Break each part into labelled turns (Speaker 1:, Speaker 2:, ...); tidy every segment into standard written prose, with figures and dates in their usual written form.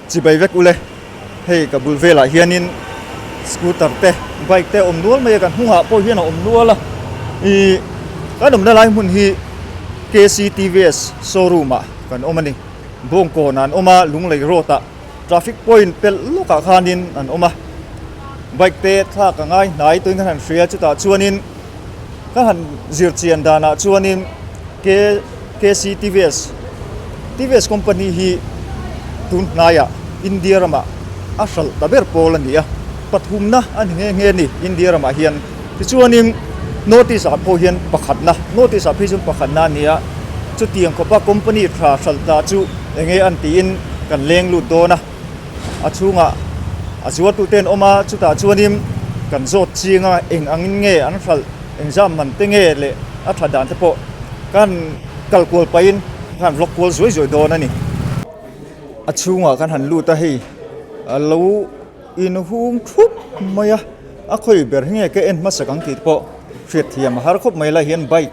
Speaker 1: Chibai vek ule, hei ka bul velah hianin scooter te bike te a awm nual mai a, kan hnungah pawh hian a awm nual a, ih kan awmna lai hmun hi KCTVS showroom ah kan awm a ni, Bawngkawn ah an awm a, Lunglei road ah traffic point pelh lawkah khanin an awm a, bike te thlak a ngai hnai tuin kan han hria chutah chuanin ka han zir chian danah chuanin K KCTVS TVS company hi tun hnaiah India ramah a hralh ta ber pawl a ni a, pathumna a ni nghe nghe a ni India ramah hian. Tichuanin North East ah pawh hian pakhatna, North East ah phei chuan pakhatna a ni a, chutiang khawpa company tha hralh ta chu enge an tiin kan leng lut dawn a, a chhungah a zuartute an awm a, chutah chuanin kan zawt ching a, eng angin nge an hralh, engzam man te nge leh a tha dan te pawh kan kal kual pahin kan han vlog kual zuai zuai dawn a ni. A chhungah kan han lut a hei a lo inhung thup mai a, a khawi ber hi nge ka en hmasak ang tih te pawh hriat thiam a har khawp mai lai hian bike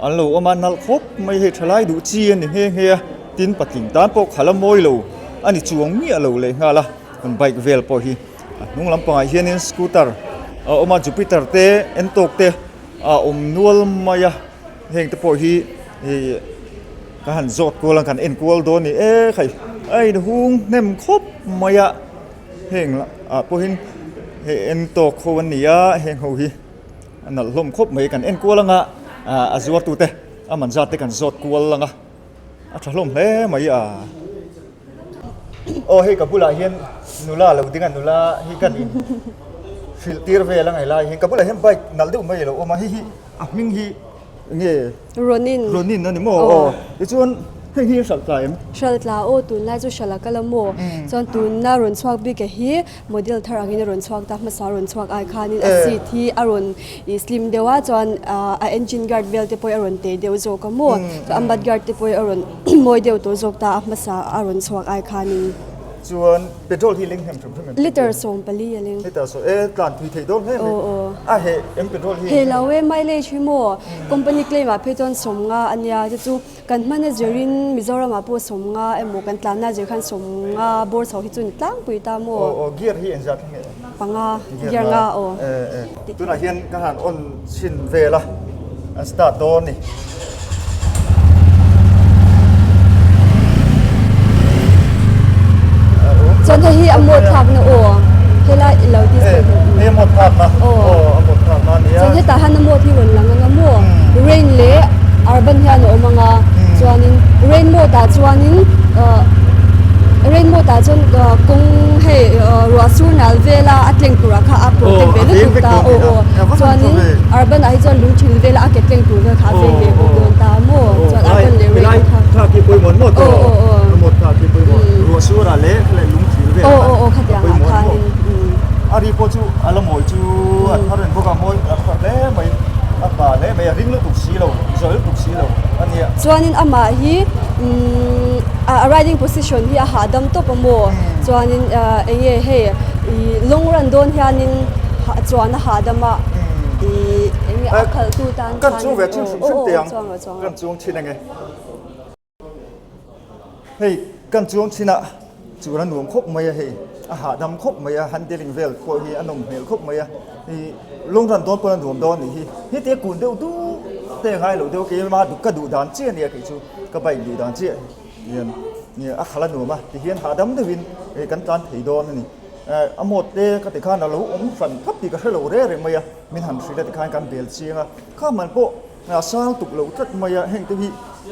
Speaker 1: an lo awm a nalh khawp mai hei thalai duh chi a ni nghe nghe a tin patling tan pawh khala mawi lo a ni chuang miah lo leh nghal a kan bike vel pawh hi a hnung lampangah hianin scooter a awm a jupiter te entawk te a awm nual mai a heng te pawh hi ih ka han zawt kual a kan en kual dawn a ni e khai a inhung hnem khawp mai a heng ah pawhin hei entawk ho an ni a heng ho hi a nalh hlawm khawp mai kan en kual anga ah a zuar tute a man zat te kan zawt kual anga a tha hlawm hle mai a. Aw hei ka bulah hian nula lo ding a nula hi kan in hrilh tir vel a ngaih lai hian ka bulah hian bike nalh deuh mai a lo awm a hei hi a hming hi nge
Speaker 2: Ronin
Speaker 1: Ronin a ni maw aw tichuan hei hi hralh tla em?
Speaker 2: Hralh tla aw tunlai chu hralh a kal a maw chuan tunna rawn chhuak bik a hi Model thar angin a rawn chhuak ta hmasa rawn chhuak ai khanin a seat hi a rawn ih slim deuh a chuan a engine guard vel te pawh a rawn teh deuh zawk a maw chuan a mud guard te pawh a rawn mawi deuh tawh zawk ta a hmasa a rawn chhuak ai khanin.
Speaker 1: Chuan petrol hi leng hnem hrim hrim em?
Speaker 2: Liter 14 a leng.
Speaker 1: Liter saw e tlan thui theih dawn hle mai.
Speaker 2: Aw aw.
Speaker 1: A heh em petrol hi?
Speaker 2: Heh lo e mileage hi maw company claim ah phei chuan 50 a nia chu chu Kan hmana zirin Mizoramah pawh 50 emaw kan tlanna zir khan 50 bawr chho hi chu ni tlangpui ta maw?
Speaker 1: Aw aw gear hi engzat nge?
Speaker 2: Panga gear nga aw.
Speaker 1: E e tunah hian ka han on chhin vel a an start dawn ni.
Speaker 2: Chuan hei hi a mawt thlakna aw helai i lo display
Speaker 1: hmuh. Hei a mawt thlakna aw a mawt thlakna a nia.
Speaker 2: Chuan hetah hian a mawt hi rawn lang anga maw rain leh urban hian a awm anga chuanin rain mode ah chuanin rain mode ah chuan kawng hei ruah sur nal vela a tleng turah kha a protect ve lutuk ta aw aw chuanin urban ah hi chuan lung thil vela a ke tleng tur vel kha a veng ve bawk dawn ta maw chuan urban leh rain kha
Speaker 1: Thlak hi pawimawh maw tawh a mawt thlak hi pawimawh ruah sur ah leh lung thil vel kha a pawimawh maw a ri pawh chu a la mawi chu a thar reng bawk a mawi a thar hle mai a pa hle mai a ring lutuk si lo zawi lutuk si lo a nia.
Speaker 2: Chuanin amah hi a riding position hi a hahdam tawp a maw chuanin eng nge hei ih long run dawn hianin chuan a hahdam a ih eng nge a khalh tu tan
Speaker 1: khan kan chuang ve thin hrim hrim teh ang kan chuang thin ange. Hei kan chuang thin a chuan a nuam khawp mai a hei a hahdam khawp mai a handling vel pawh hi a nawm hmel khawp mai a ih long run dawn pawn a nuam dawn a nih hi heti a kun deuh duh te a ngai lo deuh keima ka duh dan chiah a nia kei chu ka bike duh dan chiah hian a khalh a nuam a tihian hahdam deuhin kan tlan thei dawn a ni a mawt te ka ti khan a lo awm hran khap tih ka hre lo reng reng mai a min han hrilh a tikhan kan bel chiang a kha man pawh A sang tuk lo tlat mai a, heng te hi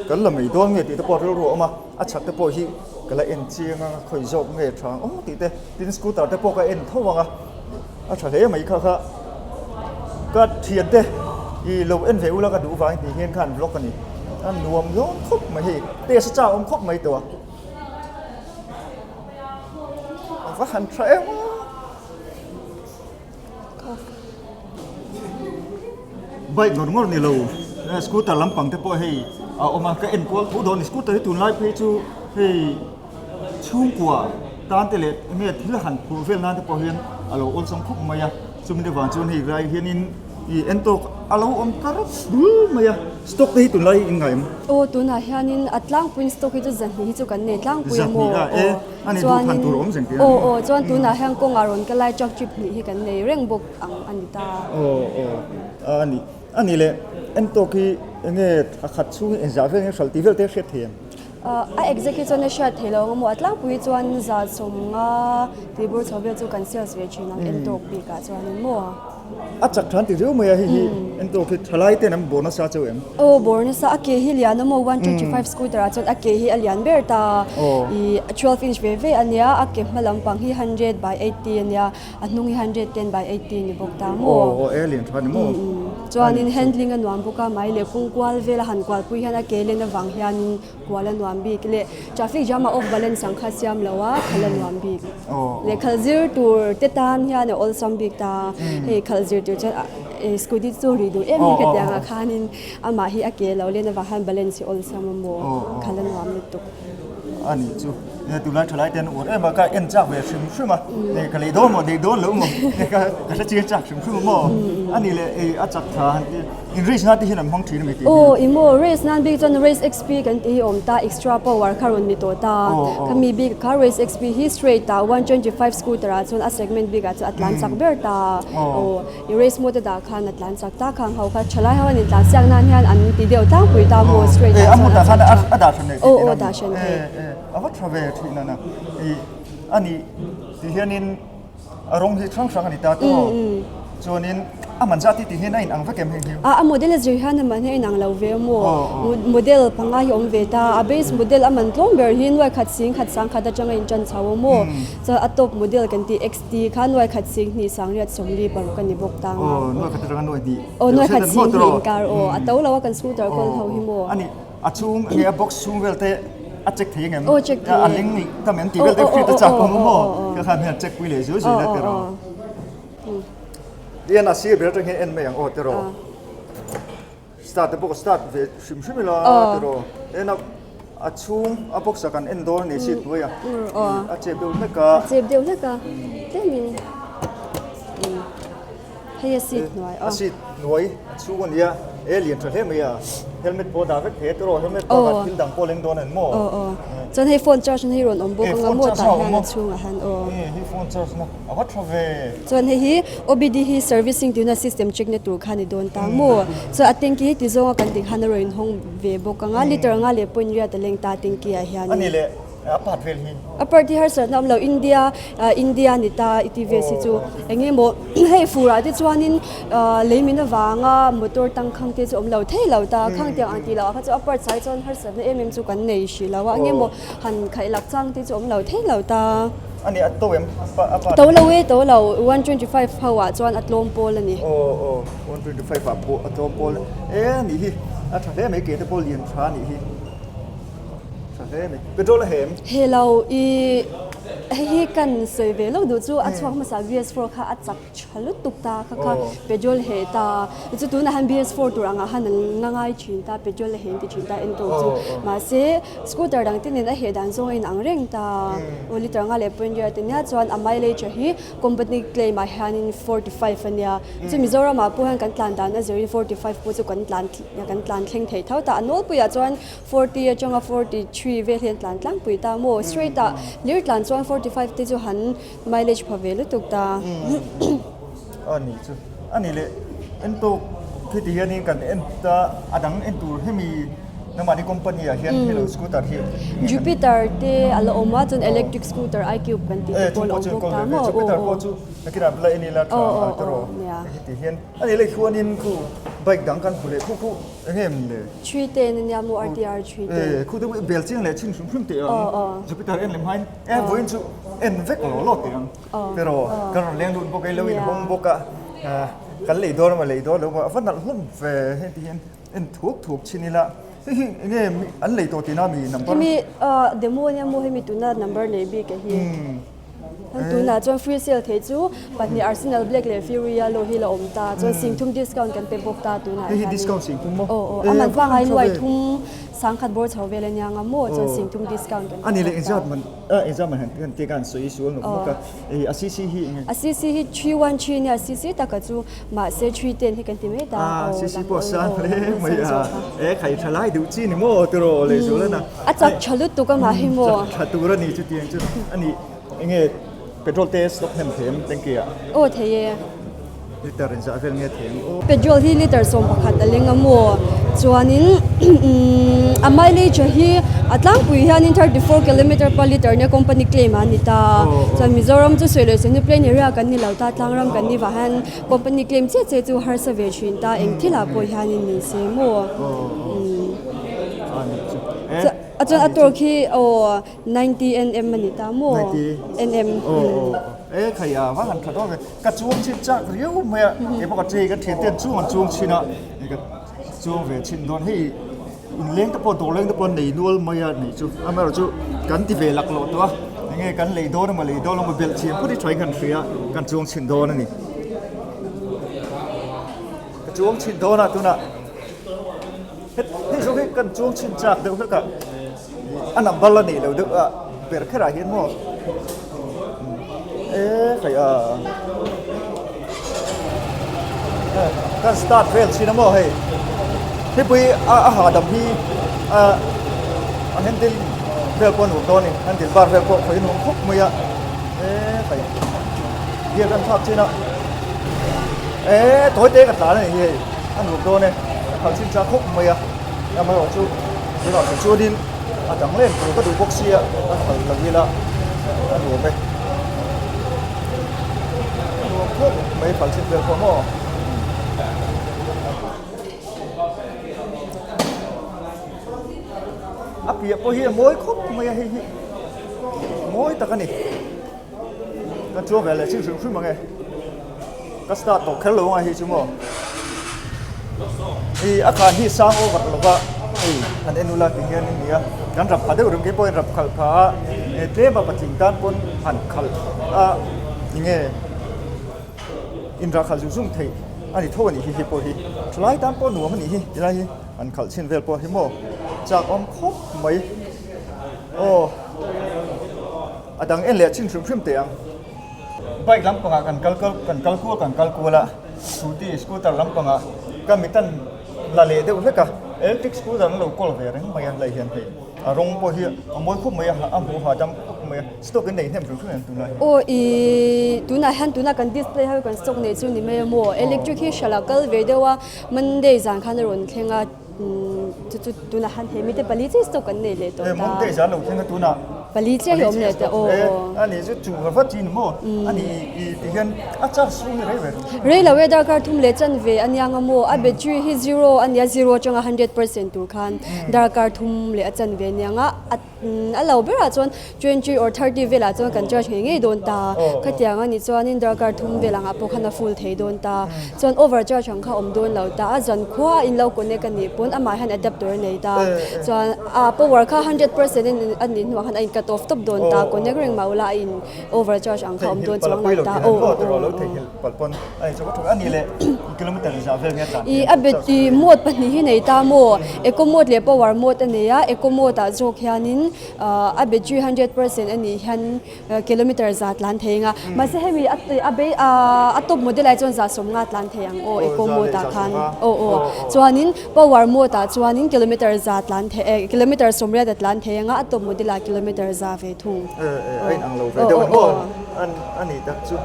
Speaker 1: kan la mai dawn nge tih te pawh rilru a awm a, a chhak te pawh hi ka la en chiang a, khawi zawk nge tha ang aw tih te, tin scooter te pawh ka en tho ang a, a tha hle mai kha kha ka thian te i lo en ve ula ka duh vangin tih hian khan vlog a ni, a nuam dawn khawp mai hei test a chak awm khawp mai tawh a, a va han tha em a. Bike ngawr ngawr ni lo scooter lampang te pawh hei a awm a ka en kual tho dawn a ni scooter hi tunlai phei chu hei chhungkua tan te leh enge thil han phurh vel nan te pawh hian a lo awlsam khawp mai a chumi te vang chuan hei lai hianin Ih en tawk a lo awm ta rawp bul mai a, stock te hi tunlai in ngaih em?
Speaker 2: Aw tunah hianin a tlangpuiin stock hi chu zahnih hi chu kan nei tlangpui a maw?
Speaker 1: Zahnih a e, a ni duh than tur a awm zeng tih a ni.
Speaker 2: Aw aw chuan tunah hian kawngah rawn ka lai truck trip hnih hi kan nei reng bawk ang a ni ta.
Speaker 1: Aw aw a ni a ni le en tawk hi enge thla khat chhungin engzah vel nge hralh tih vel te a hriat thei em?
Speaker 2: A exact hi chuan a hriat thei lo ang maw? A tlangpui chuan za sawmnga tih bur chho vel chu kan sales ve thin ang en tawk bikah chuanin maw?
Speaker 1: A chak than ti riau mai a hei hi en tawk hi thalai ten an bawr nasa cheu em?
Speaker 2: Aw bawr nasa a ke hi lian a maw 125 scooter ah chuan a ke hi a lian ber ta ih 12 inch ve ve a nia a ke hma lampang hi 100 by 80 a nia a hnung hi 110 by 80 ni bawk ta maw?
Speaker 1: Aw aw e lian tha ni maw?
Speaker 2: Chuanin handling a nuam bawk a mai leh kawng kual vel a han kual pui hian a ke len avang hianin Kual a nuam bik leh traffic jam a off balance ang kha siam lo a khalh a nuam bik leh khalh zir tur te tan hian a awlsam bik ta hei khalh zir tur chuan scooty chu ri duh em em hetiang ah khanin amah hi a ke lo len avang khan balance hi awlsam a maw khalh a nuam lutuk.
Speaker 1: A nih chu tunlai thalai te an uar em a ka en chak ve hrim hrim a ka lei dawn maw lei dawn lo maw ka hre chiang chak hrim hrim a maw a nih leh a chak tha han ti. In race nan te hian an hmang thin a mi tih hi.
Speaker 2: Aw i maw race nan bik chuan race XP kan tih hi awm ta extra power kha rawn ni tawh ta. Khami bik kha race XP hi straight ah 125 scooter ah chuan a segment bik ah chuan a tlan chak ber ta. Aw i race mode a dah khan a tlan chak ta khang ho kha thalai ho an in tlan siak nan hian an ti deuh tlangpui ta maw straight ah chuan a chak
Speaker 1: tha. A dah hran
Speaker 2: thei. Aw aw dah hran thei.
Speaker 1: A va tha ve thin a na. I ani ti hianin A rawng hi hrang hrang a ni ta tawh aw. Chuanin a man zat hi ti hian a inang vek em heng hi?
Speaker 2: A a model a zir hian a man hi a inang lo ve a maw? Model panga hi a awm ve ta. A base model a man tlawm ber hi nuai khat sing khat sang khat atanga intan chho a maw? Chuan a top model kan tih XT kha nuai khat sing hnih sang riat sawmli paruk a ni bawk ta nga.
Speaker 1: Aw nuai khat atanga nuai hnih.
Speaker 2: Aw nuai khat sing hnih inkar aw. A to lo a kan scooter kawl ho hi maw?
Speaker 1: A ni. A chhung enge a box chhung vel te a check thei angem?
Speaker 2: Aw check thei e.
Speaker 1: A leng tam em tih vel te hriat a chak awm maw? Ka khan hian check pui leh zui zui la tiraw. Tihian a sir ber atang hian en mai ang aw tiraw. Start te pawh start ve hrim hrim ila tiraw. En a a chhung a box ah kan en dawn a ni seat hnuai a. A chep deuh hlek a.
Speaker 2: A chep deuh hlek a tlemin. Hei a seat hnuai aw.
Speaker 1: A seat hnuai a chhung a nia, e lian tha hle mai a, helmet pawh dah vek thei a tiraw, helmet bakah thil dang pawh leng dawn a ni maw?
Speaker 2: Aw aw, chuan hei phone charge na hi rawn awm bawk anga maw tah hian a chhungah hian aw.
Speaker 1: E hei phone charge na a va tha ve.
Speaker 2: Chuan hei hi OBD hi servicing tuna system check na tur kha a ni dawn ta maw? Chuan a tanky hi ti zawnga kan tih khan a rawn inhawng ve bawk anga, liter nga leh point riat a leng ta tanky ah hianin.
Speaker 1: A ni leh. A part vel hi.
Speaker 2: A part hi harsatna awm lo India India ni ta i ti ve si chu eng emaw hei furah te chuanin lei min avanga motor tangkhang te chu awm lo thei lo ta khang tiang ang tih loh ah kha chu a part sai chuan harsatna em em chu kan nei hrih lo a eng emaw han khaih lak chang te chu awm lo thei lo ta.
Speaker 1: A ni a to em a part.
Speaker 2: To lo e to lo 125 ho ah chuan a tlawm pawl a ni.
Speaker 1: Aw aw 125 ah pawh a tlawm pawl e a nih hi a tha hle mai ke te pawh lian tha a nih hi. Tha hle mai. Petrol a hem?
Speaker 2: He lo i hei hi kan sawi ve lo duh chu a chhuak hmasa BS4 kha a chak tha lutuk ta kha kha petrol heh ta chu tunah hian BS4 tur angah khan an la ngai thin ta petrol a heh an ti thin ta en tawk chu mahse scooter dang te nen a heh dan zawng a inang reng ta aw liter nga leh point riat ania chuan a mileage hi company claim ah hianin 45 ania chu Mizoram ah pawh hian kan tlan dan a zirin 45 pawh chu kan tlan kan tlan thleng thei tho ta a nawlpuiah chuan 40 atanga 43 vel hian tlan tlangpui ta maw straight ah lir tlan chuan 45 te chu han mileage pha ve lutuk ta.
Speaker 1: A nih chu a nih leh en tawk khi ti hianin kan en ta a dang en tur hemi nangmahni company ah hian helo scooter hi
Speaker 2: Jupiter te a la awm a chuan electric scooter iCube kan tih te pawh a la awm bawk ta maw
Speaker 1: Jupiter pawh chu nakinah la en ila tha ang tiraw heti hian a nih leh khianin khu bike dang kan hmu leh khu khu Eng em le?
Speaker 2: Three ten a nia maw RTR three ten.
Speaker 1: E khu deuh bel chiang leh chhin hrim hrim teh ang. Jupiter en lem hain e vawiin chu en vek lo lo teh ang. Pero kan rawn leng lut bawk a ilo in hawng bawk a kan lei dawn emaw lei dawn lo emaw a va nalh hlawm ve heng ti hian en thuak thuak chhin ila hei hi eng nge an lei tawh tihna mi number.
Speaker 2: Hemi demo ania maw hemi tuna number nei bik a hi. Tunah chuan free sale thei chu pahnih Arsenal Black leh Fury Yellow hi la awm ta. Chuan singthum discount kan pe bawk ta tunah hian.
Speaker 1: Hei hi discount singthum maw?
Speaker 2: Aw aw a man pangai nuai thum sangkhat bawr chho vel ania nga maw chuan singthum discount kan pe bawk ta.
Speaker 1: Ani leh engzat man engzat man han ti khan sawi sual nawk nawk a. A CC hi enge?
Speaker 2: A CC hi 313 nia CC taka chu Mahse 310 hi kan ti mai ta.
Speaker 1: Ah, CC pawh sang hle mai a. E khai tha lai deuh chi ni maw tiraw lehzual a na.
Speaker 2: A chak tha lutuk a mah hi maw.
Speaker 1: Chak tha tur a ni chutiang chu a ni. Enge petrol te stock hnem thei em tanky ah?
Speaker 2: Aw thei e.
Speaker 1: Liter inzah vel nge thei ang aw?
Speaker 2: Petrol hi liter 11 a leng a maw? Chuanin a mileage hi a tlangpui hianin 34 kilometer per liter nia company claim a ni ta. Chuan Mizoram chu sawi leh sawi hnu plain area kan ni lo ta, tlangram kan ni vah hian company claim chiah chiah chu harsa ve thin ta, eng thilah pawh hianin ni se maw? A chuan a torque hi aw. 90 nm a ni ta maw?
Speaker 1: 90
Speaker 2: nm.
Speaker 1: Aw aw e khai a va han tha dawn ve ka chuang chhin chak riau mai a kei pawh ka che ka thian te an chuang an chuang chhin a hei ka chuang ve chhin dawn hei inleng te pawh dawr leng te pawh an nei nual mai a nih chu amaherawh chu kan ti ve laklawh tawh a enge kan lei dawn emaw lei dawn emaw belh chian phawt hi thain kan hria kan chuang chhin dawn a ni ka chuang chhin dawn a tunah hei zawng hi kan chuang chhin chak deuh hlek a. A number la neih loh deuh a ber kherah hian maw e hei a kan start vel thin a maw hei hipui a a hahdam hi a a handle vel pawh a nuam dawn a ni handle bar vel pawh khawi a nuam khawp mai a e hei gear kan thlak thin a e tawi te ka tlan a ni hi hei a nuam dawn e a khalh chin chak khawp mai a. Amaherawhchu tunah kha chuanin a dang lem tur ka duh bawk sia a khalh lo ila a nuam e. A nuam khawp mai khalh chhin vel pawh maw. A piah pawh hi a mawi khawp mai a hei hi mawi tak a ni. Ka chuang ve leh ching hrim hrim ang e. Ka start tawh kher lo ang hei chu maw. Hei a khan hi sang over lo va hei han en ula ti hian in nia. Kan rap pha deuh reng kei pawhin rap khalh pha a e tlem a patling tan pawn han khalh a enge inrah khalh zung zung theih a ni tho a nih hi hei pawh hi. Thalai tan pawh nuam a nih hi tilai hi han khalh chhin vel pawh hi maw chak awm khawp mai aw. A dang en leh chin hrim hrim teh ang. Bike lampangah kan kal kal kan kal kual kan kal kual a, scooty scooter lampangah ka mitan la leh deuh hlek a, electric scooter an lo kawl ve reng mai a lai hian hei a rawng pawh hi a mawi khawp mai a, a hmuh hahdam khawp mai a, stock in nei hnem hrim hrim em tunlai hian.
Speaker 2: Aw i tunah hian tuna kan display ho kan stock nei chu ni mai a maw, electric hi hralh a kal ve deuh a, Monday zan khan a rawn thleng a. Chu chu tunah han hei mite pali chiah stock kan nei leh tawh ta.
Speaker 1: Monday zan lo thleng a tunah.
Speaker 2: Pali chiah hi awm leh ta aw aw.
Speaker 1: A ni chu chu vat chi ni maw? A ni i ti hian a charge chhung hi rei ve ru.
Speaker 2: Rei lo e darkar thum leh chan ve a nia nga maw? A battery hi zero a nia zero atanga 100% tur khan darkar thum leh a chan ve nia nga a A lo berah chuan 20 or 30 velah chuan kan charge ngei ngei dawn ta. Khatiang a nih chuanin darkar thum vel angah pawh khan a full thei dawn ta. Chuan over charge ang kha a awm dawn lo ta. A zan khua a in lo connect a nih pawn amah hian adapter a nei ta. Chuan a power kha 100% a nih hnuah khan a in cut off tawp dawn ta. Connect reng mah ula a in over charge ang kha a awm dawn chuang lo ta. Aw aw aw. I a bet i mode pahnih hi nei ta maw? Eco mode leh power mode a nei a, eco mode ah zawk hianin a battery 100% a nih hian kilometer za tlan thei ang a, mahse hemi a a bei a top model ah chuan za sawmnga tlan thei ang aw eco mode ah khan aw aw chuanin power mode ah chuanin kilometer za tlan thei eh kilometer sawmriat a tlan thei ang a, a top model ah kilometer za ve thung.
Speaker 1: Aw aw aw. A nih tak chu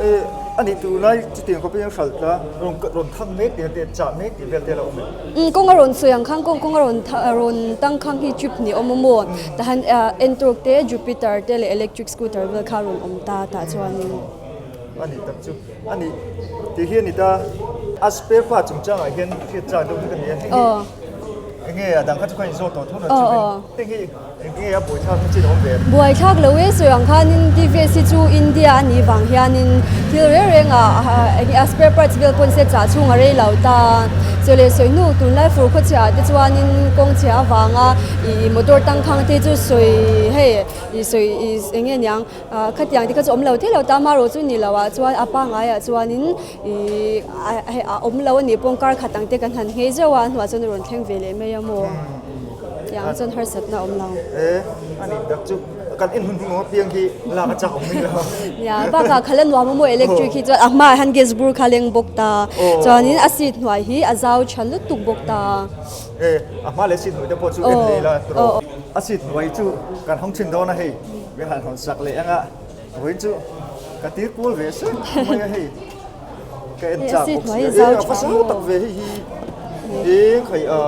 Speaker 1: e a nih tur lai chutiang khawp hian hralh tla rawn rawn thang mek tih te chah mek tih vel te a lo awm em?
Speaker 2: Umm kawng a rawn sawi ang khan kawng kawng a rawn rawn tang khang hi trip ni awm a maw tahan Ntorq te Jupiter te leh electric scooter vel kha a rawn awm ta tah chuanin.
Speaker 1: A nih tak chu a nih tih hi a ni ta a spare part chungchangah hian hriat chak deuh hi ka nei a hei hi enge a dang kha chu ka inzawt tawh tho na chuvin heng hi Enge a buaithlak na chin awm ve?
Speaker 2: Buaithlak lo e, sawi ang khanin TVS hi chu India a nih vang hianin thil reng reng ah enge a spare parts vel pawn se chah chhung a rei lo ta. Chaw leh sawi hnu tunlai fur khawchhiah ah te chuanin kawng chhia avanga ih motor tangkhang te chu sawi hei ih sawi ih eng nge niang ah khatiang te kha chu awm lo thei lo ta amaherawh chu ni lo ah chuan a pangngai ah chuanin ih hei a awm lo a nih pawh kar khat ang te kan han nghei zeuh a a hnuah chuan a rawn thleng ve leh mai a maw tiang chuan harsatna a awm lo.
Speaker 1: Kan en hun hnu apiang hi lak a chak awm mai lo.
Speaker 2: Nia, bakah kha la nuam a maw electric hi chuan a hmaah hian gas bur kha a leng bawk ta. Chuanin a seat hnuai hi a zau tha lutuk bawk ta.
Speaker 1: E, a hma leh seat hnuai te pawh chu en leh ila tawh. A seat hnuai chu kan hawng thin dawn a hei, min han hawn sak leh anga vawiin chu ka tir kual ve sek mai a hei. Ka en chak bawk si a, e a va zau tak ve hei hi. Eng khai a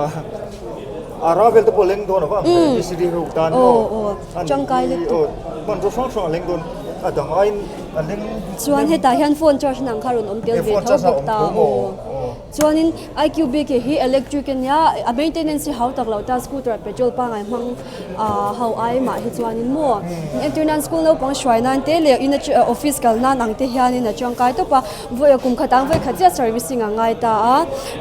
Speaker 1: a vel te pawh leng dawn a va ang ve PCD ho tan maw
Speaker 2: tangkai lutuk
Speaker 1: hmanraw hrang hrang a leng dawn a dang aiin a leng
Speaker 2: chuan hetah hian phone charge na ang kha rawn awm tel ve tho bawk ta aw chuanin iqbk hi electric ania a maintenance hi hau tak lo ta scooter petrol pangngai hmang ah ho ai mah hi chuanin maw entirnan school naupang hruai nan te leh in office kal nan ang te hianin a tangkai tawp a. Vawi kum khat ang vawi khat chiah servicing a ngai ta a,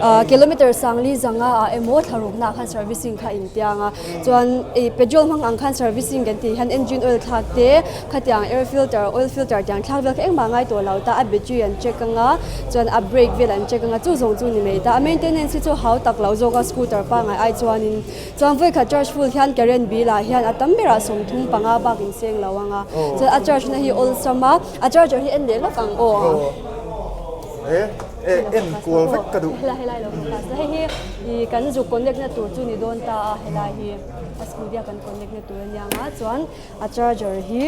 Speaker 2: ah kilometer sangli zanga ah emaw thlarukna ah khan servicing kha a intiang a, chuan ih petrol hmang ang khan servicing kan tih hian engine oil thlak te khatiang air filter oil filter tiang thlak vel kha engmah a ngai tawh lo ta a battery an check ang a chuan a brake vel an check ang a chu zawng chu ni mai ta a maintenance hi chu hau tak lo zawk a scooter pangngai ai chuanin. Chuan vawikhat charge full hian current bill ah hian a tam berah 35 bak in seng lo ang a. Chuan a charge na hi awlsam a, a charger hi en leh lawk ang aw.
Speaker 1: E e en kual vek ka duh.
Speaker 2: Helai helai lo focus la hei hi i kan zuk connect na tur chu ni dawn ta a helai hi a scooty a kan connect na tur ania ang a chuan a charger hi.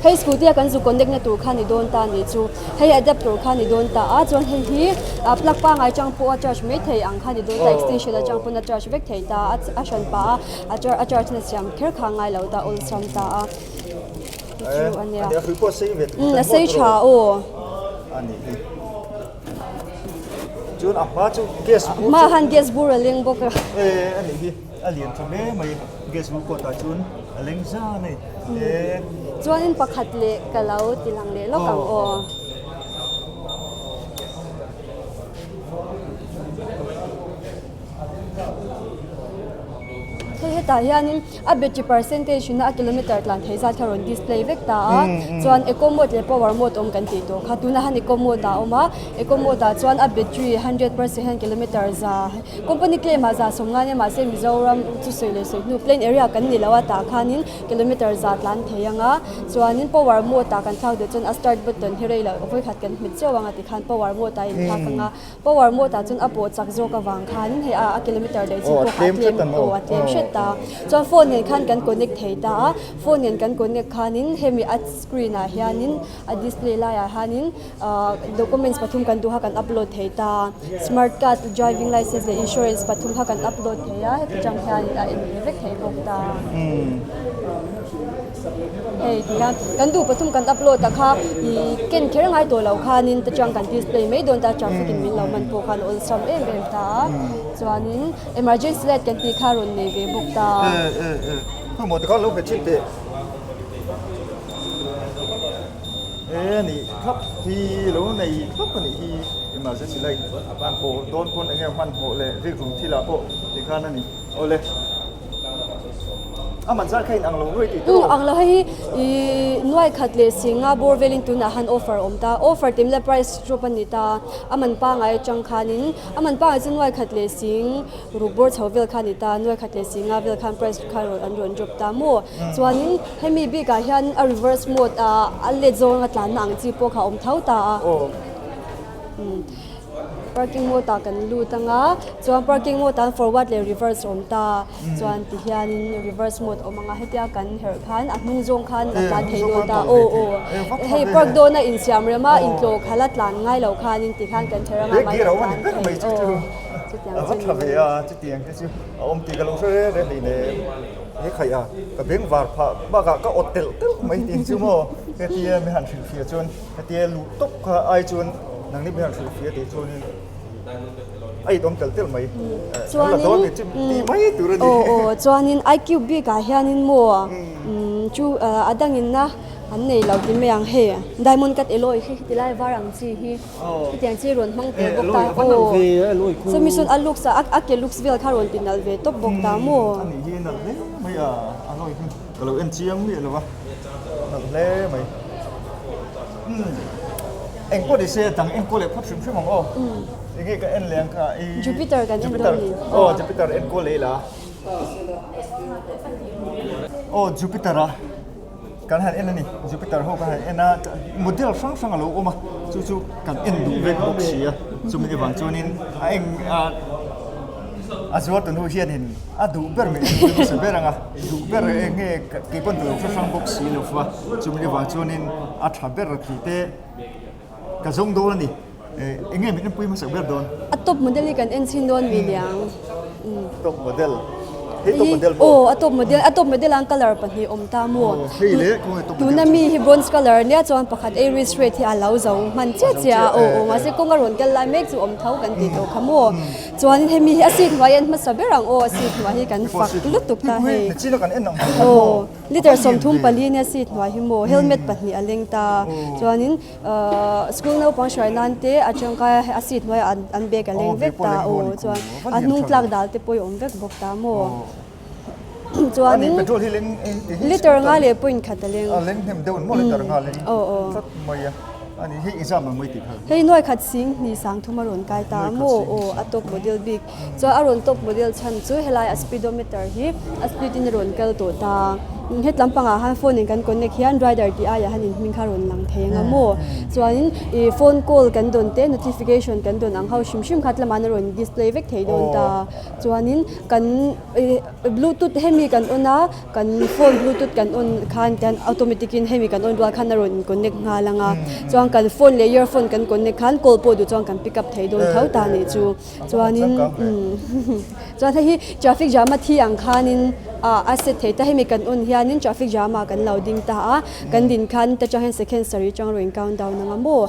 Speaker 2: Hei scooty a kan zu connect na tur kha ni dawn ta nih chu hei adapter kha ni dawn ta a chuan hei hi ah plug pangai atang pawh a charge mai thei ang kha ni dawn ta extension atang pawn a charge vek thei ta a a hran pah a a charge na siam kher kha a ngai lo ta awlsam ta a chu a nia umm a sei tha aw.
Speaker 1: Chuan a hma chu gas bur chu.
Speaker 2: Hma han gas bur a leng bawk a.
Speaker 1: E a nih hi a lian tha hle mai gas bur kawt ah chuan a leng zan a ni e.
Speaker 2: Chuanin pakhat leh ka lo ti lang leh lawk ang aw. Hei hetah hianin a battery percentage in a kilometer tlan thei zat kha rawn display vek ta a chuan eco mode leh power mode awm kan tih tawh kha tunah hian eco mode ah a awm a eco mode ah chuan a battery 100% hian kilometer za company claim ah za sawmnga nia mahse Mizoram chu sawi leh sawi hnu plain area kan ni lo a tah khanin kilometer za tlan thei ang a chuanin power mode ah kan thlak duh chuan a start button hi rei loh vawikhat kan hmet zeuh ang a tikhan power mode ah a inthlak ang a. Power mode ah chuan a pawh chak zawk avang khan hei a a kilometer daih chu pawh kha a tlem aw a tlem hret a chuan phone nen khan kan connect thei ta a phone nen kan connect khanin hemi a screen ah hianin a display laiah hianin ahh documents pathum kan duh kha kan upload thei ta smart card driving licence leh insurance pathum kha kan upload thei a heti chang hianin a en ve vek thei bawk ta. Hei ti hian kan duh pathum kan upload a kha ih ken kher ngai tawh loh khanin ta chuan kan display mai dawn ta traffic in min lo man pawh khan awlsam em em ta a chuanin emergency light kan tih kha rawn nei ve bawk ta.
Speaker 1: Hmawh te kha lo hmet thin teh e nih thlap hi lo nei thlap a nih hi emergency light hmanhmawh dawn pawn eng nge hmanhmawh leh rikrum thil ah pawh tikhan a ni awle. A man zar kha in ang lo nuai tih tawh.
Speaker 2: Ang lo hei hi ih nuai khat leh singa bawr velin tunah han offer a awm ta. Offer tim la price drop a ni ta. A man pangai atang khanin a man pangai chu nuai khat leh sing ruk bawr chho vel kha a ni ta. Nuai khat leh singa vel khan price kha rawn an rawn drop ta maw. Chuanin hemi bikah hian a reverse mode ah a let zawnga tlanna ang chi pawh kha a awm tho ta a. Parking mode ah kan lut anga chuan parking mode ah forward leh reverse a awm ta chuan ti hianin reverse mode a awm anga hetia kan herh khan a hnung zawng khan a tlan thei dawn ta aw aw hei park dawna insiam rem a intlawh khalh a tlan ngai lo khanin ti khan kan herh anga mahni a tlan thei aw chutiang chu ni mai.
Speaker 1: Chutiang te chu a awm tih ka lo hre reng reng hleinem he khaih a ka beng var phah bakah ka awt telh telh mai tih chu maw hetia mi han hrilhfiah chuan Hetia luh tawp kha ai chuan nangni hian hrilhfiah tih chuanin a itawm tel tel mai.
Speaker 2: Chuanin
Speaker 1: tih mai tur a ni.
Speaker 2: Aw aw chuanin iCube bikah hianin maw. Chu a dangin na an nei lo ti mai ang hei diamond cut alloy khi ti lai var ang chi hi hetiang chi rawn hmang tel bawk ta aw chumi sawn a looks a a ke looks vel kha rawn ti nalh ve tawp bawk ta maw.
Speaker 1: A nih hi nalh hle mai a alloy hi ka lo en chiang miah lo va nalh hle mai umm eng pawh ni se dang enkawl leh phawt hrim hrim ang aw enge ka en leh ang kha i
Speaker 2: Jupiter kan en dawn ni
Speaker 1: aw Jupiter enkawl leh ila. Aw Jupiter a kan han en a ni Jupiter ho kan han en a model hrang hrang a lo awm a chu chu kan en duh vek bawk si a chumi avang chuanin a eng ah a zuar tu nu hianin a duh ber mai en hmasa ber ang a duh ber eng nge kei pawn ka lo hre hrang bawk si lo va chumi avang chuanin a tha ber tih te ka zawng dawn a ni. Eng nge min enpui hmasak ber dawn?
Speaker 2: A top model hi kan en chhin dawn mi niang.
Speaker 1: Top model. Hei top model maw?
Speaker 2: Aw, a top model. A top model ang colour pahnih awm ta maw?
Speaker 1: Hei le, khawnge top model chu?
Speaker 2: Tuna mi hi bronze colour ania chuan pakhat Aries red hi a lo zo hman chiah chiah a. Aw, aw, mahse kawng a rawn kal lai mek chu awm tho kan tih tawh kha maw? Chuan hemi hi a seat hnuai en hmasa ber ang aw, a seat hnuai hi kan fak lutuk ta hei. Aw, liter 34 nia seat hnuai hi maw? Helmet pahnih a leng ta. Chuanin. School naupang hruai nan te a tangkai a a seat hnuaiah an an bag a leng vek ta aw chuan a hnung tlak dal te pawh hi a awm vek bawk ta maw chuanin liter nga leh point khat a leng aw aw hei nuai khat sing hnih sang thum a rawn kai ta maw aw a top model bik Chuan a rawn top model chhan chu helai a speedometer hi a speed in a rawn kal tawh ta. Het lampangah han phone in kan connect hian rider tih aiah han in hming kha a rawn lang thei anga maw. Chuanin ih phone call kan dawn te notification kan dawn ang ho hrim hrim kha tlema'n a rawn display vek thei dawn ta. Chuanin kan ih bluetooth hemi kan on a kan phone bluetooth kan on khan tian automatic in hemi kan on rual khan a rawn in connect nghal anga. Chuan kan phone leh earphone kan connect khan call pawh duh chuan kan pick up thei dawn tho ta nih chu. Chuanin chuan hei hi traffic jam a thi ang khanin ah a set thei ta hemi kan on hianin traffic jam ah kan lo ding ta a kan din khan ta tang hian second sarih tang rawn count down ang a maw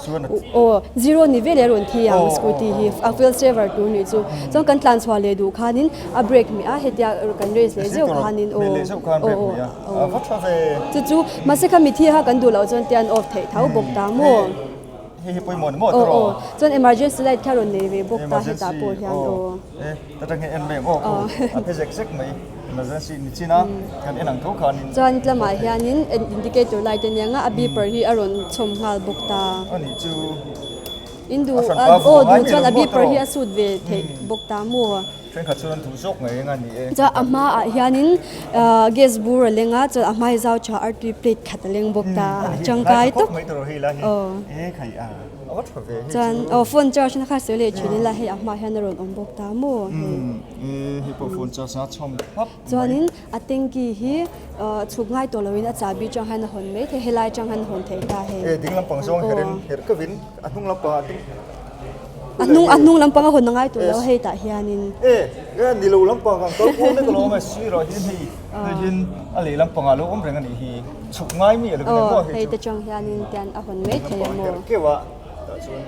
Speaker 2: aw zero ni veleh a rawn thi ang scooty hi a fuel saver tur nih chu chuan kan tlan chhuah leh duh khanin a brake hmeh a hetia kan race leh zeuh khanin aw aw aw chu chu mahse kha mithi kha kan duh loh chuan tian off theih tho bawk ta maw.
Speaker 1: Hei hi pawimawh ni maw tawh
Speaker 2: rawh. Chuan emergency light kha rawn nei ve bawk ta hetah pawh hian aw.
Speaker 1: E ta tang hian en mai ang aw khu a phe zek zek mai emergency ni chin a kan en ang tho khanin.
Speaker 2: Chuan tlamah hianin indicator light a nia nga a beeper hi a rawn chhawm nghal bawk ta.
Speaker 1: A nih chu.
Speaker 2: In duh aw duh chuan a beeper hi a suit ve theih bawk ta maw.
Speaker 1: Thenkhat chuan an duh zawk ngei eng a ni e.
Speaker 2: Chuan a hmaah hianin gas bur a leng a, chuan a hma hi zau tha artui plate khat a leng bawk ta a tangkai tawp. Chuan aw phone charge na kha sawi leh thin ila hei a hmaah hian a rawn awm bawk ta maw hei. Chuanin a tanky hi chhuk ngai tawh loin a chahbi atang hian a hawn mai thei helai atang hian a hawn thei ta hei.
Speaker 1: A hnung lampangah ding
Speaker 2: A hnung a hnung lampang a hawn a ngai tawh lo hei tah hianin.
Speaker 1: E e ni lo lampang kan kal kual mek alawm e sirah hian hei hei hian a leh lampangah a lo awm reng a nih hi chhuk ngai mi a lo ni maw hei chu.
Speaker 2: Hei te chang hianin tian a hawn mai thei a maw.
Speaker 1: Herh keuh a tah chuan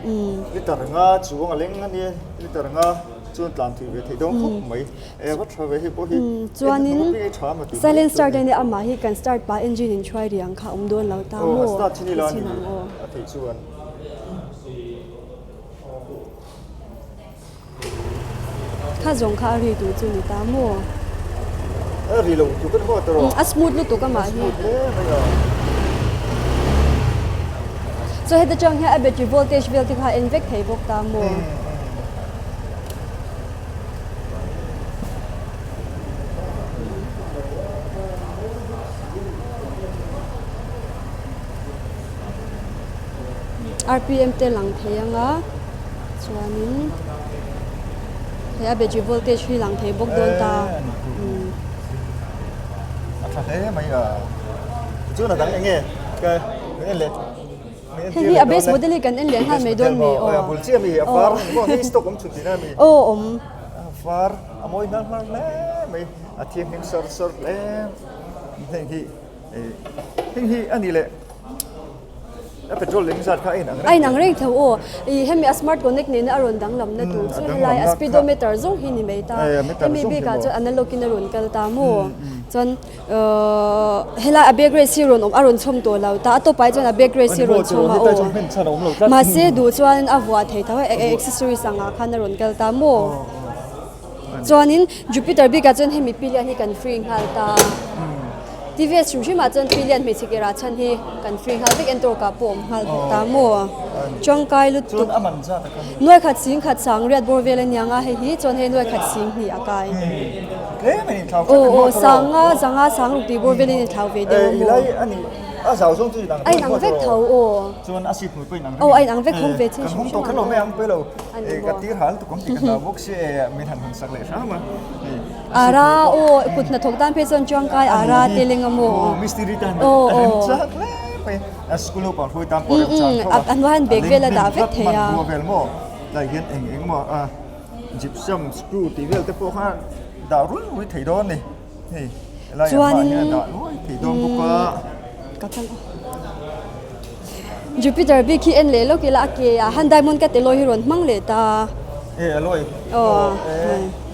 Speaker 1: liter nga chuang a leng a nia liter nga chuan tlan thui ve theih dawn khawp mai e va tha ve hei pawh hi
Speaker 2: chuanin silent start a nia amah hi kan start pah engine in hruai ri ang kha a awm dawn lo ta maw
Speaker 1: a start chin ila a ni a theih chuan.
Speaker 2: Kha zawng kha a ri tur chu ni ta maw?
Speaker 1: A ri lo tluk a ni maw tawh?
Speaker 2: A smooth lutuk amah hi.
Speaker 1: A smooth hle mai a.
Speaker 2: Chuan heta tang hian a battery voltage vel te kha a en vek thei bawk ta maw? Rpm te lang thei anga chuanin hei a battery voltage hi lang thei bawk dawn ta umm.
Speaker 1: A tha hle mai a tichuan a dang eng nge ka min en leh min en
Speaker 2: Hei hi a base model hi kan en leh nghal mai dawn mi aw.
Speaker 1: A bul chiah mi a var maw hei stock awm chhun tihna mi.
Speaker 2: Aw awm.
Speaker 1: A var a mawi hnar hnar hle mai a thianghlim sar sar hle heng hi heng hi a ni leh. A petrol leng zat kha a inang reng.
Speaker 2: A inang reng tho aw. Ih hemi a smart connect nena a rawn danglamna tur chu helai a speedometer zawng hi ni mai ta. Hemi bikah chuan analog in a rawn kal ta maw. Chuan helai a back race hi rawn awm a rawn chhawm tawh lo ta. A tawpah hi chuan a back race hi rawn chhawm a aw. Mahse duh chuan a vuah thei tho a accessories angah khan a rawn kal ta maw. Chuanin Jupiter bikah chuan hemi pilian hi kan free nghal ta. TVS hrim hrimah chuan pilian hmeichhe ke rah chhan hi kan free nghal vek entor kah pawh a awm nghal bawk ta maw. Tangkai lutuk. Nuai khat sing khat sang riat bawr vel aniang a hei hi chuan hei nuai khat sing hnih a kai. Aw aw sanga zanga sang ruk tih bawr velin inthlau ve deuh a maw. A inang vek tho aw.
Speaker 1: Chuan a seat hmui pawh inang
Speaker 2: reng. Aw a inang vek hawng ve chin
Speaker 1: hrim hrim ang. Kan hawng tawh ang pawh lo. Ka tir hal tuk ang tih ka hlau bawk sia min han hawn sak leh hram a.
Speaker 2: Ara aw kut hnathawk tan phei chuan tangkai ara te leng a maw.
Speaker 1: Aw mistiri tan a rem chak hle mai. A school naupang hruai tan pawh a rem chak tho a.
Speaker 2: A hnuai hian bag vel a dah vek thei a.
Speaker 1: Hmanrua vel maw tlai hian eng eng maw a gypsum screw tih vel te pawh kha dah rul rui thei dawn a ni. Hei helai ah hmah hian a dah luai thei dawn bawk a.
Speaker 2: Ka kal a. Jupiter bik hi en leh lawk ila a ke ah han diamond cut alloy hi rawn hmang leh ta.
Speaker 1: E alloy.
Speaker 2: Aw.
Speaker 1: E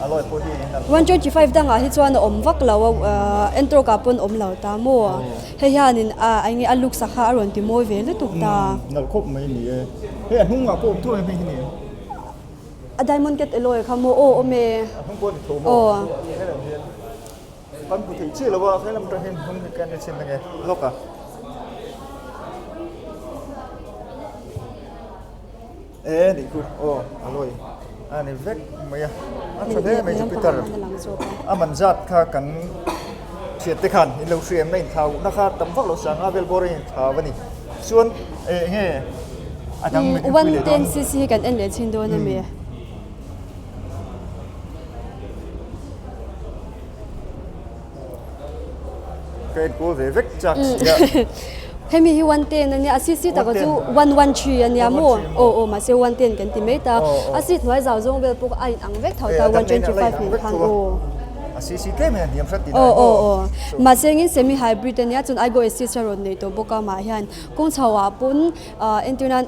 Speaker 1: alloy pawh hi in
Speaker 2: al. 125 dangah hi chuan a awm vak lo a entork ah pawn awm lo ta maw. Hei hianin a eng nge a looks a kha a rawn ti mawi ve lutuk ta.
Speaker 1: Nalh khawp mai ni e. Hei a hnungah pawh awm thuai hei hi ni.
Speaker 2: A diamond cut alloy kha maw aw awm e.
Speaker 1: A hnung pawh a ni tho maw. Helam hian kan hmu thei chiah lo a, helam atang hian hnung hi kan en chhin ange lawk a. E nih khu aw alloy a ni vek mai a, a tha hle mai Jupiter a man zat kha kan thian te khan in lo hria em na inthlau na kha tam vak lo sanga vel bawr a inthlau a ni chuan eng nge a dang min
Speaker 2: One ten cc hi kan en leh chhin dawn a mi.
Speaker 1: Ka en kual ve vek chak sia.
Speaker 2: Hemi hi 110 ania a cc taka chu 113 ania maw aw aw mahse 110 kan ti mai ta a seat hnuai zau zawng vel pawh a in ang vek tho ta 125 nen khan aw
Speaker 1: a cc tlem in a hniam hrat tih
Speaker 2: aw aw aw mahse engin semi hybrid ania chuan aigo assist a rawn nei tawh bawk a mah hian kawng chho ah pawn Entir nan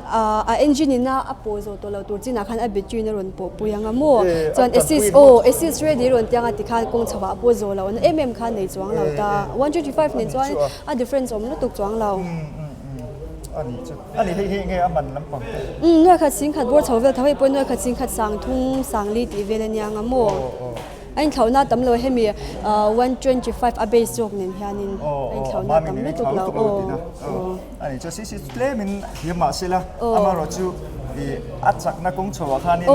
Speaker 2: a engine in a a pawh zawh tawh lo tur chinah khan a battery in a rawn pawh pui ang a maw? Chuan assist aw assist ready rawn tiang a ti khan kawng chho ah pawh zawh loh na em em khan nei chuang lo ta. 125 nen chuan a difference awm lutuk chuang lo. Umm nuai khat sing khat bawr chho vel tho hei pawh nuai khat sing khat sang thum sang li tih vel ania ang a maw? A inthlauhna tam lo hemi 125 a base zawk nen hianin a inthlauhna tam lutuk lo aw.
Speaker 1: A ni chu cc chu tlemin hliam mah se la amaherawh chu ih a chakna kawng chho ah khanin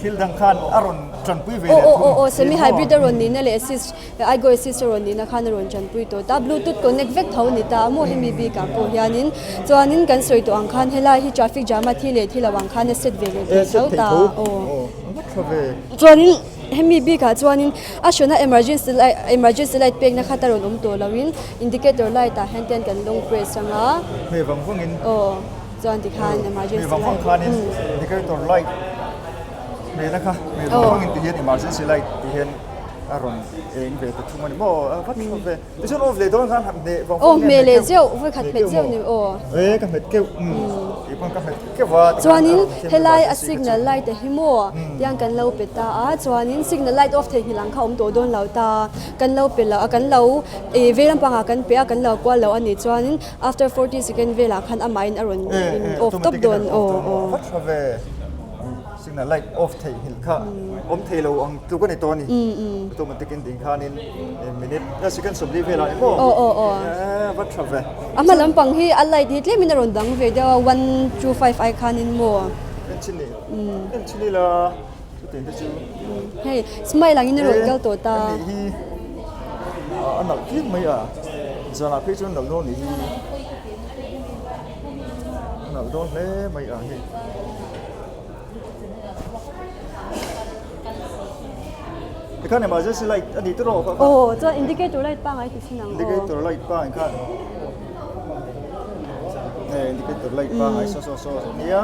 Speaker 1: thil dang khan a rawn tanpui ve leh thung.
Speaker 2: Aw aw semi hybrid a rawn nihna leh assist aigo assist a rawn nihna khan a rawn tanpui tawh ta bluetooth connect vek tho a ni ta a maw hemi bikah pawh hianin chuanin kan sawi tawh ang khan helai hi traffic jam a thi leh thi lo ang khan a set ve leh thei tho ta aw. Chuanin Hemi bikah chuanin a hranah emergency light emergency light pekna khat a rawn awm tawh loin indicator light ah hian ten kan lawng press ang a.
Speaker 1: Hmei vang vangin.
Speaker 2: Aw chuan tikhan emergency light.
Speaker 1: Hmei vang vang khanin indicator light hmehna kha hmei vang vangin ti hian emergency light ti hian a rawn eng ve ta thung a ni maw a va tha ve. Tichuan off leh dawn khan han hmeh vang
Speaker 2: vang nge hmeh keuh. Aw hmeh leh zeuh vawikhat hmet zeuh ni aw.
Speaker 1: E ka hmet keuh kei pawn ka hmet keuh a.
Speaker 2: Chuanin helai a signal light a hi maw tiang kan lo pe ta a chuanin signal light off theihnghilh ang kha awm tawh dawn lo ta kan lo pe lo a kan lo ih vei lampangah kan pe a kan lo kual lo a nih chuanin after forty second velah khan amahin a rawn in off tawp dawn aw aw.
Speaker 1: Signal light off theihnghilh kha awm thei lo ang tluk a ni tawh a ni. Automatic in ding khanin minute a second 40 velah ni maw?
Speaker 2: Aw aw aw.
Speaker 1: Eh va tha ve.
Speaker 2: A hma lampang hi a light hi tlemin a rawn dang ve deuh a 125 ai khanin maw?
Speaker 1: En chhin ni. En chhin ila chutiang te chu.
Speaker 2: Hei smile angin a rawn kal tawh ta.
Speaker 1: Eh hi a nalh phian mai a. Zanah phei chuan nalh dawn nih hi. A nalh dawn hle mai a hei. Tikhan emergency light a ni tawh rawh kha.
Speaker 2: Aw chuan indicator light pangai ti thin ang aw.
Speaker 1: Indicator light pangai khan. Eh indicator light pangai saw saw saw nia.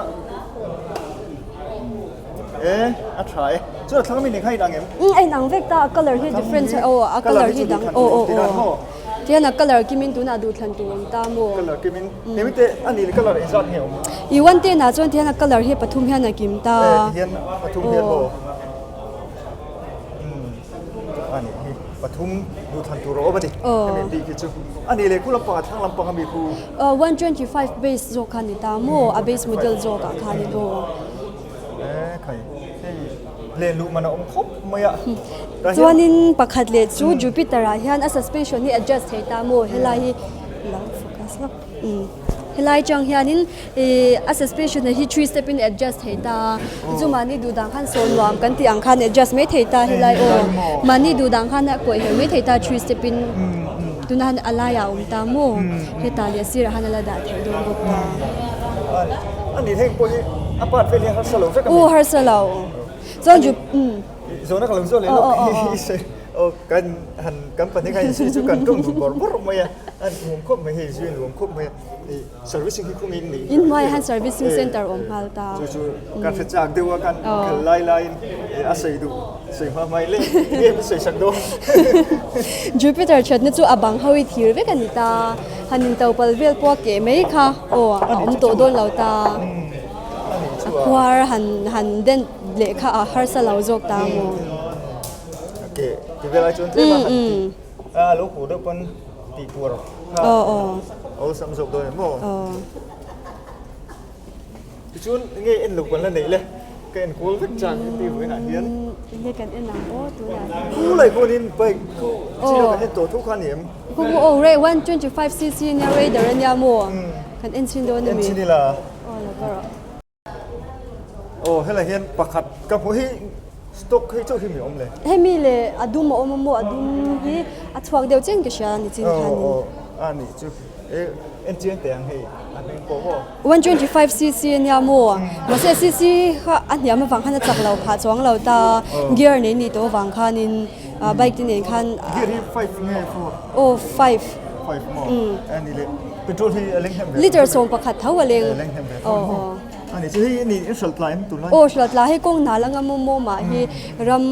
Speaker 1: Eh a tha e. Chuan a thlang mi nen khan a inang em?
Speaker 2: A inang vek ta a color hi different aw a color hi dang aw aw aw. Tihian a colour kimin tunah duhthlan tur awm ta maw?
Speaker 1: Colour kimin hemi te a nih leh colour engzat nge awm?
Speaker 2: I 110 ah chuan tihian a colour hi pathum hian a kim ta.
Speaker 1: Eh tihian pathum hian maw? Umm a nih hi pathum duhthlan tur a awm a ni. Hemi bik hi chu a nih leh khu lampang a thlang lampang a mi khu.
Speaker 2: 125 base zawk kha a ni ta maw? A base model zawk ah khan in aw.
Speaker 1: Eh khai hei len luh man a awm khawp mai a.
Speaker 2: Chuanin pakhat leh chu Jupiter ah hian a suspension hi adjust thei ta maw helai hi lo focus lawk umm helai atang hianin ih a suspension hi three step in adjust thei ta a chu mahni duh dan khan sawn nuam kan tih ang khan adjust mai thei ta helai aw mahni duh dan khan a kawih herh mai thei ta three step in tunah hian a laiah a awm ta maw hetah leh sirah hian a la dah theih dawn bawk ta.
Speaker 1: A nih heng pawh hi a part vel hi a harsa lo vek a mi?
Speaker 2: Aw harsa lo. Chuan ju umm.
Speaker 1: Zawhna ka lo zawh leh lawk hi aw kan han kan pahnih khan insawi chu kan tawng dun bawrh bawrh mai a, a nuam khawp mai hei zui a nuam khawp mai a, ih servicing hi khawngin nih.
Speaker 2: In hnuaiah hian servicing center awm nghal ta.
Speaker 1: Chu chu kan hre chak deuh a kan kal lai laiin a sawi duh sawi hma hmai leh nge min sawi sak dawn.
Speaker 2: Jupiter thatna chu a bang ho i thir vek a ni ta. Han in to pal vel pawh a keh mai kha aw a awm tawh dawn lo ta. A khuar han han den leh kha a harsa lo zawk ta maw.
Speaker 1: Keh ti vel ai chuan tlem a han tih a lo huh deuh pawn tih tur kha awlsam zawk dawn em maw. Tichuan nge en lo kan la neih le ka en kual vek chang heti vawiinah hian.
Speaker 2: Enge kan en ang aw tunah hian.
Speaker 1: Khu lai khuanin bike khu chhia kan en tawh thu kha a ni em?
Speaker 2: Khu khu aw rei 125 cc nia Raider a nia maw? Kan en chhin dawn a mi?
Speaker 1: En chhin ila.
Speaker 2: Aw lo ka rawh.
Speaker 1: Aw helai hian pakhat ka hmuh hi stock hi chauh hi mi awm le.
Speaker 2: Hemi le a dum a awm a maw a dum hi a chhuak deuh chian ka hria a ni chin khanin.
Speaker 1: Aw aw a nih chu. E en chiang teh ang hei a hming pawh maw.
Speaker 2: 125 cc a nia maw mahse cc kha a hniam avang khan a chak lo phah chuang lo ta gear nei nih tawh avang khanin bike te nen khan
Speaker 1: Gear hi 5 nge 4?
Speaker 2: Aw 5.
Speaker 1: 5 maw a ni leh petrol hi a leng hnem ve
Speaker 2: Liter sawm pakhat tho a leng
Speaker 1: a leng hnem ve tho maw a ni chu hei a ni in hralh tlai em tunlai
Speaker 2: Aw hralh tlai hei kawng nal anga maw maw mah hi ram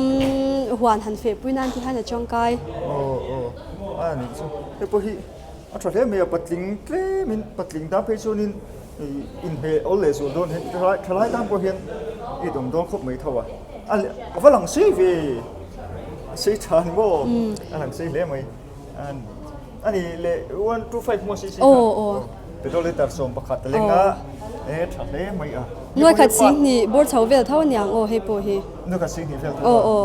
Speaker 2: huan han feh pui nan ti hian a tangkai.
Speaker 1: Aw aw a ni chu hei pawh hi A tha hle mai a, patling tlemin patling tan phei chuanin ih inhmeh awl leh zual dawn hi thalai thalai tan pawh hian it awm dawn khawp mai tho a, a a va lang sei ve a sei tha ni maw a lang sei hle mai a ni leh 125 maw cc kha petrol litre 11 a leng a e tha hle mai a.
Speaker 2: Nuai khat singhnih bawr chho vel tho aniang aw hei pawh hi.
Speaker 1: Nuai khat singhnih vel tho a.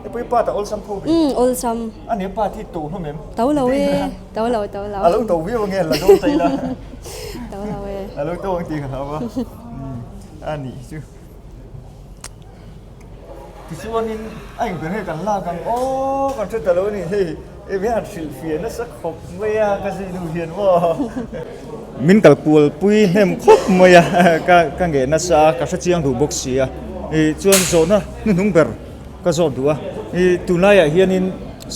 Speaker 1: Hei pawh hi part a awlsam tho ve.
Speaker 2: Umm awlsam.
Speaker 1: A nia part hi to hlawm em?
Speaker 2: To lo e, to lo to lo.
Speaker 1: A lo to viau ange la dawn ta ila.
Speaker 2: To lo e.
Speaker 1: A lo to ang tih ka hlau a. Umm a nih chu. Tichuanin a engber nge kan lak ang aw kan hre ta lo a ni hei eng hian hrilh fiah nasa khawp mai a ka zui nu hian maw. Min kal kual pui hnem khawp mai a ka ka ngeh nasa a ka hre chiang duh bawk si a ih chuan zawhna hnuhnung ber ka zawt duh a ih tunlaiah hianin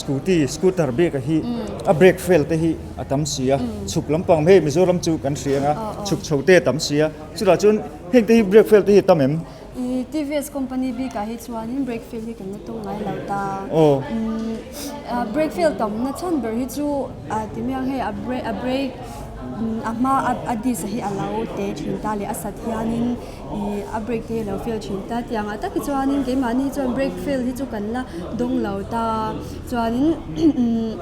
Speaker 1: scooty scooter bik a hi a brake fail te hi a tam si a chhuk lampang hei Mizoram chu kan hria ang a chhuk chho te a tam si a chutah chuan heng te hi brake fail te hi a tam em?
Speaker 2: Ih TVS company bikah hi chuanin brake fail hi kan la tawng ngai lo ta. Umm brake fail tamna chhan ber hi chu ah ti miang hei a brake a brake a hma a disc hi a lo te thin ta leh a sat hianin ih a brake te hi a lo fail thin ta tiang ah tak hi chuanin keimahni hi chuan brake fail hi chu kan la dawng lo ta chuanin umm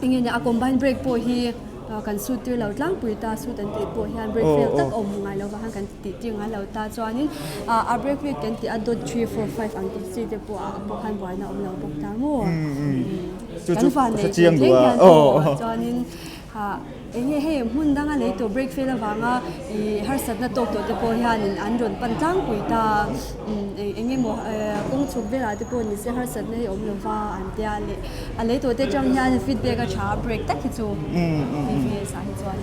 Speaker 2: eng nge nia a combine brake pawh hi kan sut tir lo tlangpui ta sut an tih pawh hian brake fail tak awm ngai lo vang khan kan tih tir ngai lo ta chuanin ah a brake fluid kan tih a dot three four five ang tih chi te pawh ah pawh khan buaina awm lo bawk ta maw kan van neih thleng thleng hian aw chuanin ah eng nge hei hmun danga lei tawh brake fail avanga ih harsatna tawk tawh te pawh hianin an rawn pan tlangpui ta eng eng emaw kawng chhuk velah te pawh ni se harsatna hi awm lova an tia leh A lei tawh te atang hian feedback a tha a break tak hi chu TVS ah hi chuan.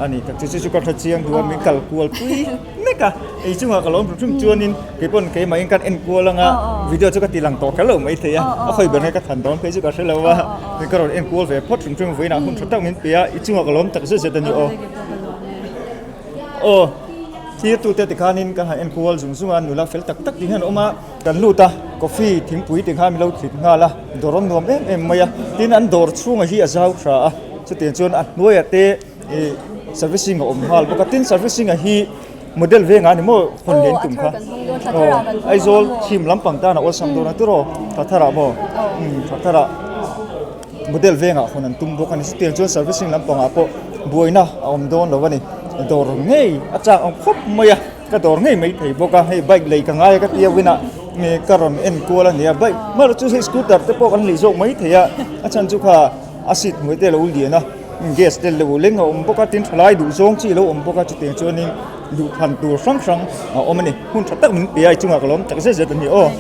Speaker 1: A ni tak chu chu chu ka hre chiang duh a min kal kual pui mek a ei chungah ka lawm hrim hrim chuanin kei pawn keimah in kan en kual anga video chu ka ti lang tawh kher lo mai thei a a khawi ber nge ka than dawn phei chu ka hre lo a min ka rawn en kual ve phawt hrim hrim vawiinah hun tha tak min pe a i chungah ka lawm tak zet zet a ni aw. Aw. Thirtute tikhanin kan han enkual zung zung a, nula fel tak tak tih hian a awm a, kan lut a, coffee thingpui tikhan min lo thlit nghal a, dawr awm nuam em em mai a, tin an dawr chhungah hi a zau hra a, chutiang chuan a hnuaiah te ih servicing a awm nghal bawk a, tin servicing a hi model vengah a ni maw hawn leh tum kha, aw Aizawl chhim lampang tan a awlsam dawn a tiraw Thatharah maw umm Thatharah. Model vengah hawn an tum bawk a ni. Chutiang chuan servicing lampangah pawh buaina a awm dawn lo a ni. Dawr ngei a chak ang khawp mai a, ka dawr ngei mai thei bawk a, hei bike lei ka ngai a ka tia winah nge ka rawn en kual a ni a, bike hmar chu hei scooter te pawh kan lei zawk mai thei a, a chhan chu kha a seat hnuai te a lo lian a, gas te lo leng a awm bawk a, tin thalai duh zawng chi a lo awm bawk a, chutiang chuanin duhthlan tur hrang hrang a awm a ni. Hun tha tak min pe a, i chungah ka lawm tak zet zet a ni aw.